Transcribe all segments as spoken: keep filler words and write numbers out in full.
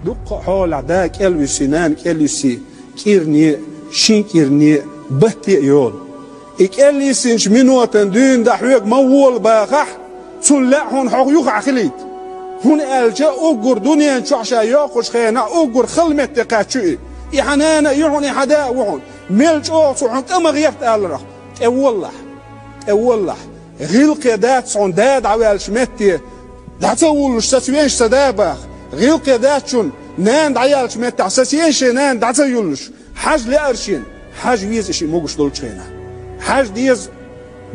Дуккха а хьолахь да кӀелвисий, нана кӀелвисий, кӀирне а, шин кӀирне а, батте а йолу. И кӀелйиссинчу минотан дуьйна дан хьоьга ма вола бахахь, цунна лаьа хьуна хьо юхахь хилийта. ХӀунда аьлча уггар дуьнен чохь ша йоккхучу хенахь уггар хала метте кхаьчча ю и. И хьан нана а ю хьуна, и хьан да а ву хьуна. Мел чӀогӀа цо хьуна тӀе ма гӀерта аларах, тӀе воллахь, тӀе воллахь. ГӀиллакхе дац хьуна да дӀаваьллачу метте дӀа ца вуллуш, сан венаш сан да баха. ГӀиллакхе дац хьуна нана дӀаяьллачу меттехь сан сенаш нана дӀа ца юллуш. Хьажа лаьара шена, хьажа веза и шиъ могуш долчу хенахь. Хьажа деза,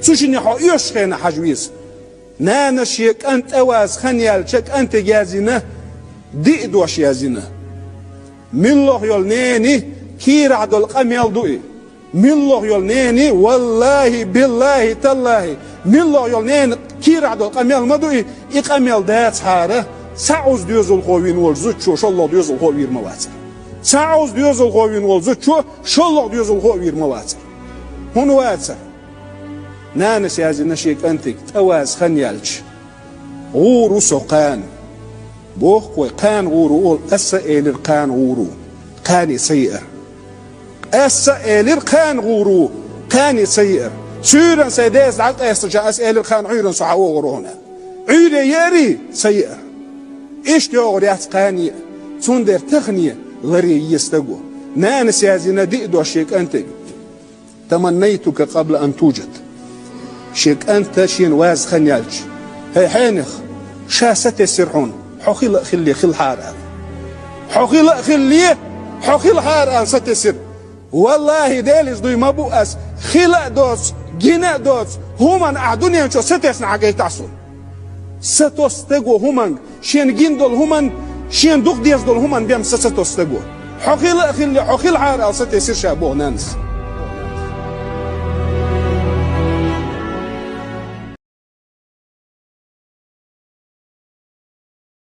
цу шинна хьо оьшучу хенахь хьажа веза. Нанас шен кӀант тӀе ваза хан яьлча, кӀантиг яздина, диъ дош яздина. Милла йолу ненан кийрахь долу къамел ду и. Милла йолу ненан, валлахӀи, биллахӀи, таллахӀи, милла йолу ненан кийрахь долу къамел ма ду и, и къамел дацахьара, схьа Ӏуза доьзалхо вина волчу зудчо шолгӀа доьзалхо а вийр ма вацара. Схьа Ӏуза доьзалхо вина волу зудчо шолгӀа доьзалхо а вийр ма вацара. ХӀунда вацара? Нанас яздина шен кӀантиг тӀе ваза хан яьлча: «ГӀур ву со кхана». Боху вай, кхана гӀур ву олу, аса а элира, кхана гӀур ву. Кхане ца еара. Аса а элира, кхана гӀур ву. Кхане ца еара. Суьйранна сайн деца дӀакъаьстича, аса элира, кхана Ӏуьйранна со хьан вогӀур ву хьуна. Ӏуьйре еарий? Ца еара. Иштта йогӀур яц кхане а. Цундела тахане ларъе еза стаг ву. Нанас яздина диъ дош шен кӀантиг. «Таманнайтука къабла ан туджад». Шен кӀанта шена ваза хан яьлча: «ХӀей, хьенех, ша сатесира хьуна, хьо хила а хилале хилахьара», – аьлла. «Хьо хила а хилале, хьо хилахьара», – аьлла, сатесира. ВаллахӀи, Делан иза дуй ма бу ас, хила а доцу, гина а доцу хӀуманна ахь дуьнен чу сатесна хьан гайтахь суна. Сатосу стаго хӀуманга, шена гина долу хӀуманна, шена дукха деза долу хӀуманна бен са ца тосу стаго. «Хьо хила а хилале, хьо хилахьара», – аьлла, сатесира ша боху нанас.